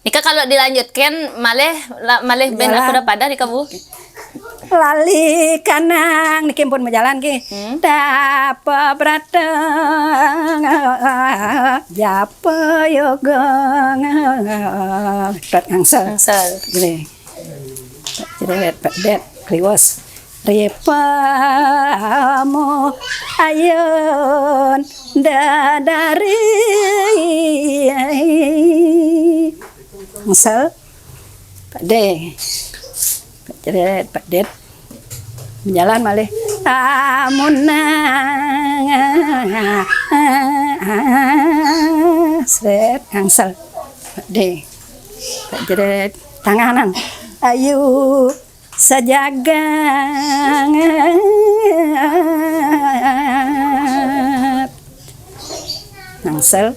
Nika kalau dilanjutkan malih la- malih ben aku udah pada nika, Bu. Lali kanang niki pun majalan ki. Hmm. Tapa brata japa yoga. Tet ngangsel. Ngangsel. Gini. Jeret, pedet, kriwos. Ripamu ayun dadari. Ngangsel. Pedet. Jeret, pedet. Jalan malih. Amuna. Seret, ngangsel. Pedet. Jeret, tanganan. Ayu sajagat. Ngangsel.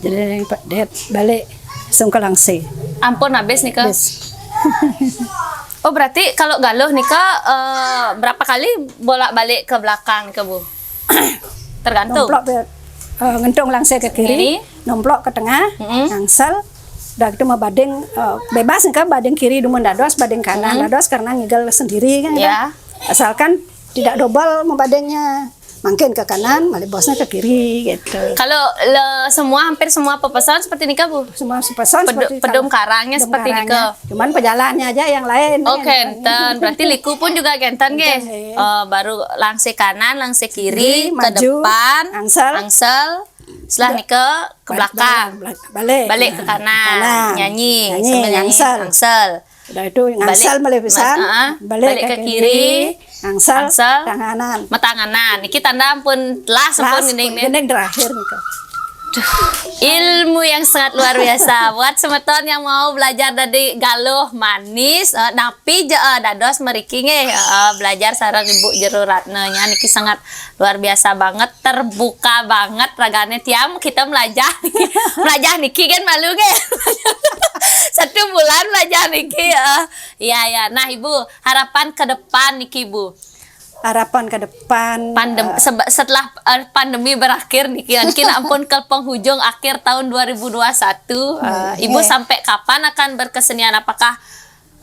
Jadi Pak Det balik sungkel langsi. Ampun, habis nika. Habis. Oh, berarti kalau galuh nika, eh, berapa kali bolak-balik ke belakang nika, Bu? Tergantung. Nomplok ke, eh, ngentung langsi ke kiri, kiri, nomplok ke tengah, mm-mm, ngangsel. Dah gitu mah bading, eh, bebas nika, bading kiri dumun dados, bading kanan, mm-mm, dados karena ngigel sendiri kan gitu. Ya. Asalkan tidak double membadingnya. Mangkin ke kanan, malih bosnya ke kiri gitu. Kalau le, semua, hampir semua pepeson seperti nika, Bu? Semua pepeson. Pedu- seperti pedum karangnya pedum seperti karangnya nika. Cuman pejalannya aja yang lain. Oh, kan? Kenten. Berarti liku pun juga kenten, kenten, nggih. Nggih. Eh, baru langsi kanan, langsi kiri, kiri, ke maju, depan, angsel, angsel. Setelah nika ke belakang. Balik, balik, balik ke kanan. Kanan. Nyanyi, nyanyi, sambil nyanyi, angsel. Angsel. Udah itu ngangsel balik, malih pisan. Balik ke kiri, angsel, angsel, tanganan. Matanganan. Niki tanda ampun telah sampun, las, gending nih. Gending terakhir nih. Duh, ilmu yang sangat luar biasa. Buat semeton yang mau belajar dari galuh manis, eh, napi je, eh, dados meriki nggih, eh, belajar sareng Ibu Jero Ratna nya niki sangat luar biasa banget, terbuka banget ragane tiang kita melajah. Melajah niki kan malu nggih. Satu bulan melajah niki, eh. Iya, ya. Nah, Ibu, harapan ke depan niki, Bu. Harapan ke depan, pandem- eh, seba- setelah, eh, pandemi berakhir niki, mungkin ampun ke penghujung akhir tahun dua ribu dua satu, eh, Ibu, iya, sampai kapan akan berkesenian? Apakah,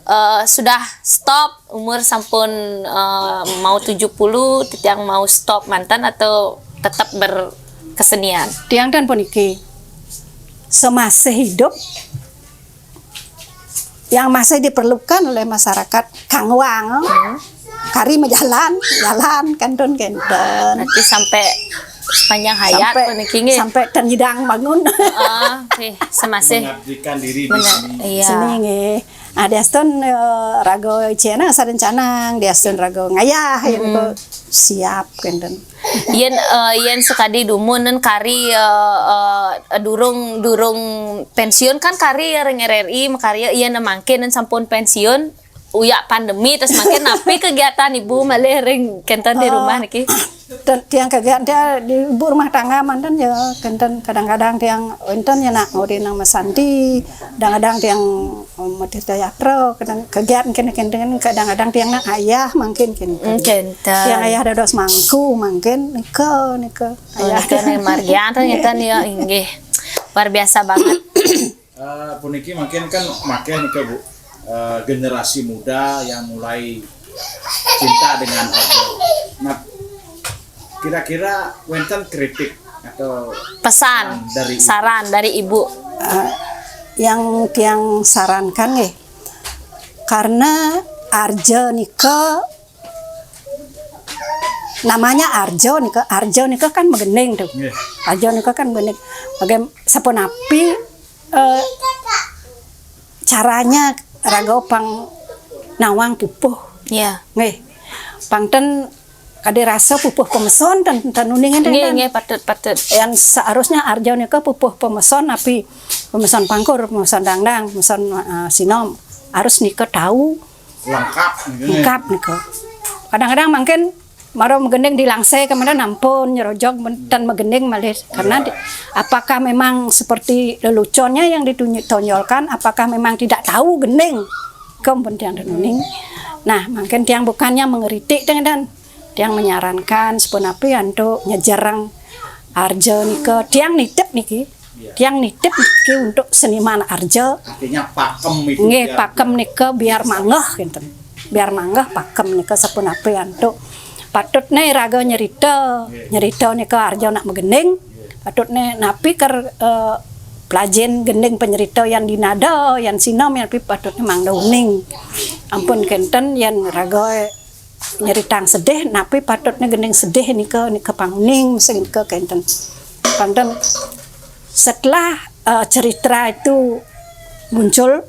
eh, sudah stop, umur sampun, eh, mau tujuh puluh, titiang mau stop manten atau tetap berkesenian? Tiang dan puniki semasih hidup yang masih diperlukan oleh masyarakat Kangwang. Hmm. Kari majalan, jalan kantun kenten. Nanti sampai sepanjang hayat sampai, puniki nggih, sampai ternyidang bangun. Heeh, nggih, semasih mengabdikan diri di seni. Iya. Seni nggih. Ah, diastun, eh, raga cena sarencanang, diastun raga ngayah, ya, hmm, niku siap kenten. Yen, eh, yen sekadi dumun nen kari, eh, eh, durung, durung pensiun kan kari ring R R I makarya, yen mangkin nen sampun pensiun, uyak pandemi, terus mangkin napi kegiatan Ibu malih ring kenten di rumah niki? Dan tiang kegiatan dia di ibu rumah tangga manten ya, kenten kadang-kadang tiang wenten ya nak ngudi nang masanti, kadang-kadang tiang, eh, medit teater, kadang kegiatan kenten, kenten kadang-kadang tiang nak ayah mungkin kenten. Hmm, kenten. Tiang ayah dados mangku mungkin nika, nika. Oh, ayah. Nika nih margian ternyata nih ya, inggih. Luar biasa banget. Eh, puniki mungkin kan makeh nika, Bu. Eh, generasi muda yang mulai cinta dengan herbal. Nah, kira-kira wenten kritik atau pesan, saran dari, saran dari Ibu? Eh, yang tiang sarankan nggih, karena arja nika, namanya arja nika, arja nika kan magending tuh. Nggih. Arja nika kan magending. Bagaimana, sapunapi, eh, caranya raga pang nawang pupuh. Iya. Nggih. Pang ten kadi rasa pupuh pameson ten, ten uningan ten, nggih, ten. Nggih, patut, patut. Yang seharusnya arja nika pupuh pameson napi, pameson pangkur, pameson dangdang, pameson, eh, sinom. Harus nika tahu. Lengkap nika. Lengkap nika. Kadang-kadang mungkin Maro magending di Langse kemana nampun nyerojog, ten magending malih. Karena di- apakah memang seperti leluconnya yang ditonjolkan, apakah memang tidak tahu gending? Kempun tiang den uning. Nah, mangkin tiang bukannya mengeritik, tiang dan tiang menyarankan sapunapi antuk nyejereng arja nika. Tiang nitip niki. Tiang nitip niki untuk seniman arja. Artinya pakem itu Nggih, biar- pakem nika biar manggeh kinten. Biar manggeh pakem nika sapunapi antuk. Patutne raga nyerita, nyerita nika arja nak magending. Patutne napi ker eh, pelajin gending penyerita yang dinada, yang sinem, yang napi patutne mangda uning. Ampun kenten yang raga nyeritang sedih, napi patutne gending sedih nika, nika panguning, mesti nika kenten. Panten setelah eh, cerita itu muncul,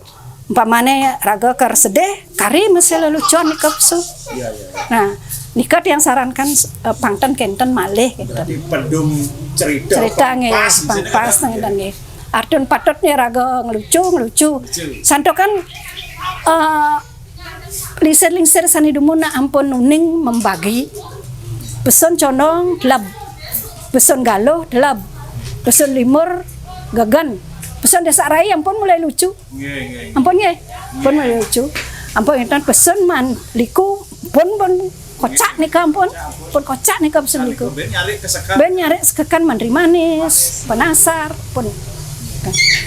umpamane raga kar sedih, kari mesti lelucon nika pesu. Iya, iya. Nah, nika tiang sarankan eh, pangten kenten malih gitu. Jadi pedum cerita Cerita nggih, pas pang pas nggih. Artun patutnya raga ngelucu, ngelucu. Santokan eh, lingsir-lingsir sane dumun nak ampun uning membagi. Pesun condong teleb. Pesun galuh teleb. Pesun limur gegen. Pesun desa rai ampun mulai lucu. Nggih, nggih. Ampun nggih. Pun mulai lucu. Ampun enten pesun man liku pun pun kocak nika ampun. Pun kocak nika pesun liku. Ben nyari kesekan. Ben nyari sekekan menteri manis, penasar pun.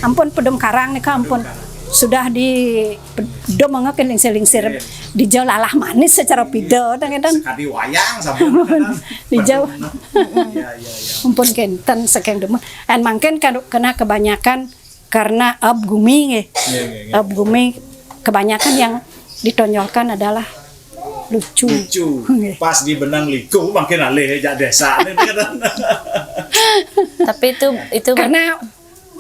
Ampun pedum karang nika ampun. Sudah di pedum mangkin lingsir-lingsir di jauh lalah manis secara pida tang enten. Sekadi wayang sampun. Di jauh. Iya, iya, iya. Ampun kenten saking demen. Dan mangkin kan kena kebanyakan karena ab gumi nggih. Iya, iya, iya. Ab gumi kebanyakan yang ditonjolkan adalah lucu. Lucu. Nggih. Pas di benang liku makin alih jak desa. Ini kan. Tapi itu itu Karena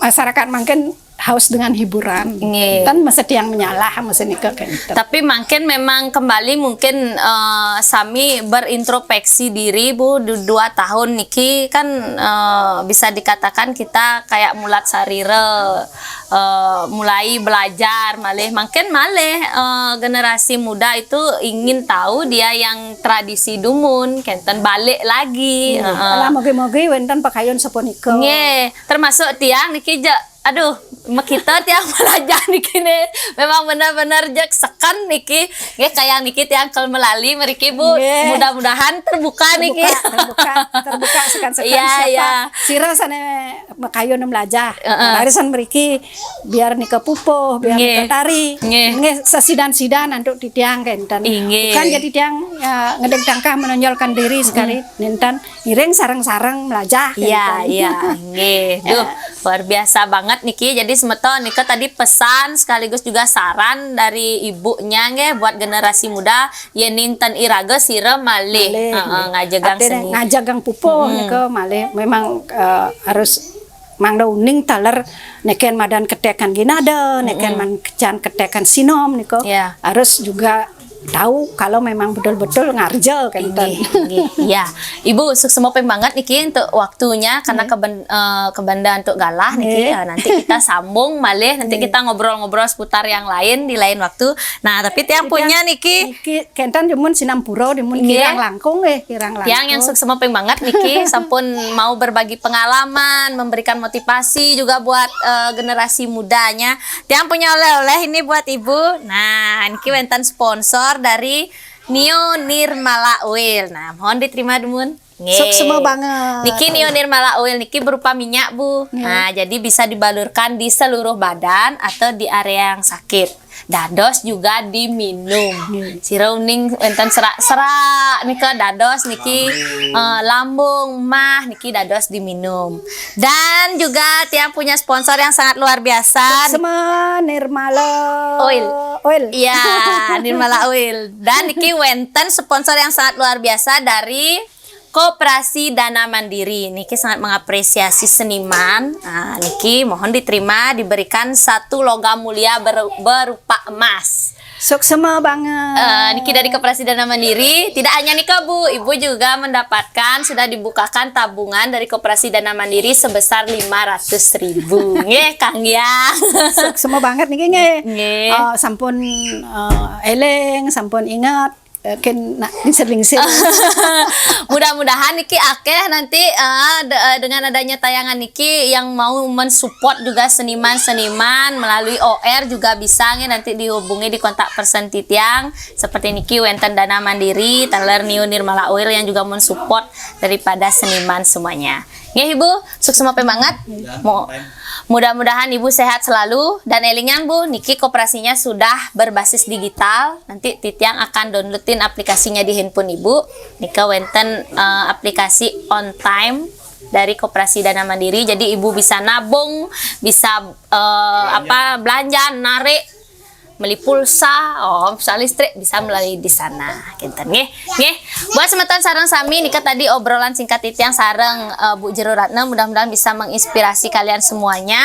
masyarakat mungkin haus dengan hiburan. Nggih. Kan mesti yang menyalah mesti nika kan. Tapi mungkin memang kembali mungkin eh, sami berintrospeksi diri Bu du- dua tahun niki kan eh, bisa dikatakan kita kayak mulat sarira eh, mulai belajar malih mungkin malih eh, generasi muda itu ingin tahu dia yang tradisi dumun kenten balik lagi. Heeh. Alah mogi-mogi wenten pakayun sapunika. Nggih, termasuk tiang niki je aduh, mekita tiang belajar niki ne. Memang benar-benar je seken niki. Nggih, kayang niki tiang kel melali meriki Bu. Nggih. Mudah-mudahan terbuka niki. Terbuka, terbuka, terbuka sekan-sekan Iya, siapa iya. sira sane makayun melajah. Heeh. Arisan meriki biar nika pupuh, biar Nggih. nika tari. Nggih. Nggih, sesidan-sidan antuk titiang kenten. Inggih. Bukan jadi tiang ya, ngedeng tangkah menonjolkan diri sekali. Nintan ngiring sareng-sareng melajah Iya, kenten. iya, nggih. Duh, luar biasa banget niki. Jadi semeton nika tadi pesan sekaligus juga saran dari ibunya nggih buat generasi muda, yen ninten iraga sira malih. Malih, Heeh, nggih. ngajegang Artinya seni. Ngajegang pupuh nika malih memang eh, harus mangda uning taler neken madan ketekan ginada, neken man kecan ketekan sinom nika Ya. harus juga tahu kalau memang betul-betul ngarja kenten. Inggih, inggih. Ya, Ibu suksma ping banget niki untuk waktunya karena keben, eh, kebenda untuk galah niki. Nggih. Eh, nanti kita sambung malih, nanti kita ngobrol-ngobrol seputar yang lain di lain waktu. Nah, tapi tiang punya niki Niki kenten dumun sinampura dumun Nggih. kirang langkung eh kirang langkung. Tiang yang suksma ping banget niki sampun mau berbagi pengalaman, memberikan motivasi juga buat eh, generasi mudanya. Tiang punya oleh-oleh ini buat Ibu. Nah, niki wenten sponsor dari Neo Nirmala Oil. Nah, mohon diterima dumun. Nggih. Suksma banget. Niki Neo Nirmala Oil niki berupa minyak, Bu. Nah, jadi bisa dibalurkan di seluruh badan atau di area yang sakit. Dados juga diminum. Sira uning wenten serak-serak nika dados niki eh, lambung mah niki dados diminum. Dan juga tiang punya sponsor yang sangat luar biasa. Sama Nirmala Oil. Oil. Iya, Nirmala Oil. Dan niki wenten sponsor yang sangat luar biasa dari Koperasi Dana Mandiri. Niki sangat mengapresiasi seniman. Nah, niki mohon diterima diberikan satu logam mulia ber- berupa emas. Suksma banget. Eh, niki dari Koperasi Dana Mandiri, tidak hanya nika Bu, Ibu juga mendapatkan sudah dibukakan tabungan dari Koperasi Dana Mandiri sebesar lima ratus ribu. Nggih, Kang Yang. Suksma banget niki nggih. Nggih. Eh, sampun eh, eling, sampun ingat. Eh, ken nak lingsir-lingsir. Mudah-mudahan niki akeh nanti eh, de- eh, dengan adanya tayangan niki yang mau mensupport juga seniman-seniman melalui O R juga bisa nggih nanti dihubungi di kontak person titiang seperti niki wenten Dana Mandiri, taler Nio Nirmala Oil yang juga mensupport daripada seniman semuanya. Nggih Ibu, suksma banget. Mu- Mudah-mudahan Ibu sehat selalu dan elingan Bu, niki koperasinya sudah berbasis digital. Nanti titiang akan downloadin aplikasinya di handphone Ibu. Nika wenten eh, aplikasi on time dari Koperasi Dana Mandiri. Jadi Ibu bisa nabung, bisa eh, apa belanja, narik, beli pulsa, oh, pulsa listrik bisa melalui di sana. Kinten nggih. Nggih. Buat semeton sareng sami nika tadi obrolan singkat titiang sareng eh, Bu Jero Ratna, mudah-mudahan bisa menginspirasi kalian semuanya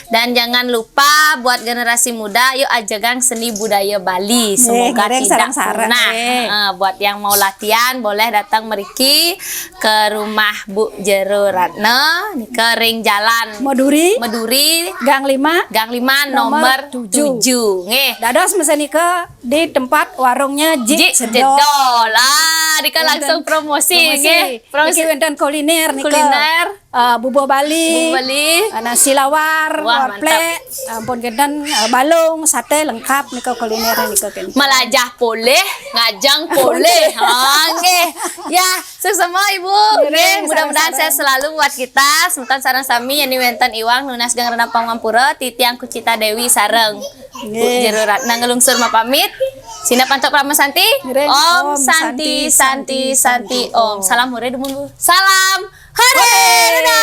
dan jangan lupa buat generasi muda yuk ajegang seni budaya Bali. Semoga Ngiring tidak sareng-sareng, punah. Nggih. Eh, buat yang mau latihan boleh datang meriki ke rumah Bu Jero Ratna nika ring jalan Maduri, Maduri Gang lima, Gang lima Nomor nomor tujuh. tujuh. Nggih. Dados mesenika di tempat warungnya Jik Jik Jedol. Jedol. Ah, nika langsung promosi, Promosi. Nggih. Promosi Niki wenten kuliner nika. Kuliner. Eh, bubuh Bali, Bubuh Bali. eh, nasi lawar, Wah, warplek, ampun kenten, eh, balung, sate lengkap nika kuliner nika kenten. Melajah poleh, ngajeng poleh. Ha, nggih. Ya, suksma Ibu. Ngiring, Nggih, mudah-mudahan sareng-sareng. Sehat selalu buat kita. Semeton sareng sami yani wenten Iwang nunas geng renang pangampura, titiang Kucita Dewi sareng Bu Nggih. Jero Ratna ngelungsur mapamit. Sineb antuk parama santi. Ngiring. Om Om santi Santi, santi Santi, santi Om. Salam hore dumun Bu. Salam hore. Dadah.